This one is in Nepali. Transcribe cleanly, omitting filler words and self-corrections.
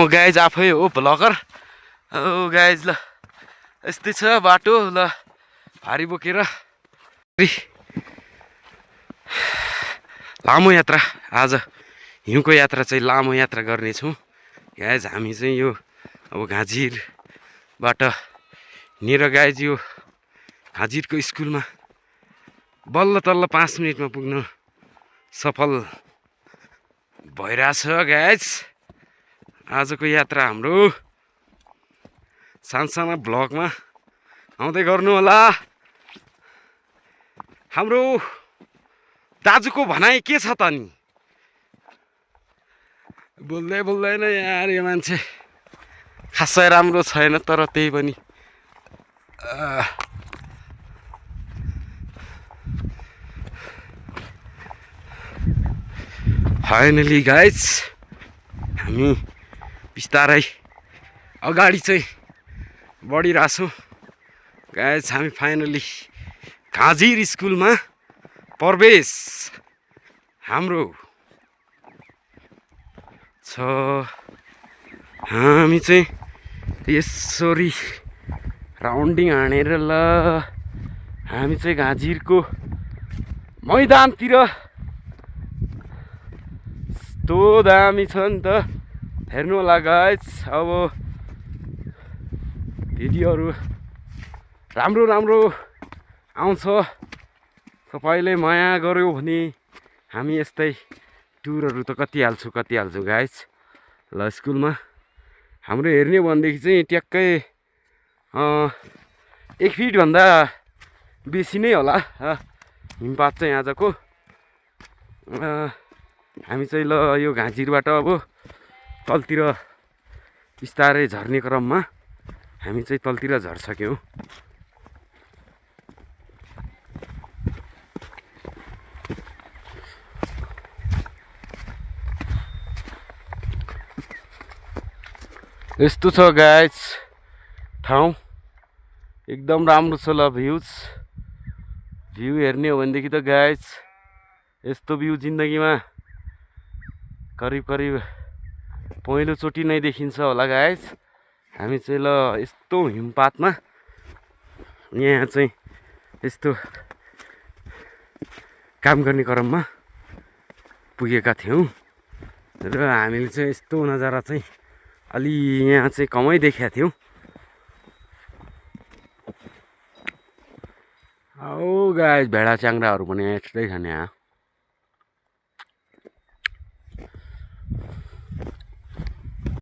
गाइज आफै हो भ्लगर। गाइज ल यस्तै छ बाटो ल भारी बोकेर लामो यात्रा। आज हिउँको यात्रा चाहिँ लामो यात्रा गर्नेछौँ गाइज। हामी चाहिँ यो अब घाँजिरबाट हिँडेर गाइज यो घाँजिरको स्कुलमा बल्ल तल्ल 5 मिनटमा पुग्न सफल भइरहेछ गाइज। आजको यात्रा हाम्रो सानसाना भ्लगमा आउँदै गर्नु होला। हाम्रो दाजुको भनाइ के छ त नि? बोल्दै बोल्दैन यार यो मान्छे, खासै राम्रो छैन तर त्यही पनि फाइनली गाइज हामी बिस्तारै अगाडि चाहिँ बढिरहेछौँ गाइज। हामी फाइनली घाँजिर स्कुलमा प्रवेश हाम्रो छ। हामी चाहिँ यसरी राउन्डिङ हानेर ल हामी चाहिँ घाँजिरको मैदानतिर यस्तो दामी छ नि त, हेर्नु होला गाइज। अब भिडियोहरू राम्रो राम्रो आउँछ, तपाईँले माया गर्यो भने हामी यस्तै टुरहरू त कति हाल्छु गाइज। ल स्कुलमा हाम्रो हेर्ने भनेदेखि चाहिँ ट्याक्कै 1 फिटभन्दा बेसी नै होला हिमपात चाहिँ आजको। हामी चाहिँ ल यो घाँजिरबाट अब तलतिर बिस्तारै झर्ने क्रममा हामी चाहिँ तलतिर झर्सक्यौँ। यस्तो छ गाइज ठाउँ, एकदम राम्रो छ। ल भ्यू हेर्ने हो भनेदेखि त गाइज यस्तो भ्यू जिन्दगीमा करिब पहिलोचोटि नै देखिन्छ होला गाइज। हामी चाहिँ ल यस्तो हिमपातमा यहाँ चाहिँ यस्तो काम गर्ने क्रममा पुगेका थियौँ र हामीले चाहिँ यस्तो नजारा चाहिँ अलि यहाँ चाहिँ कमै देखेका थियौँ। गाइज भेडा च्याङ्राहरू पनि यस्तै छ नि यहाँ।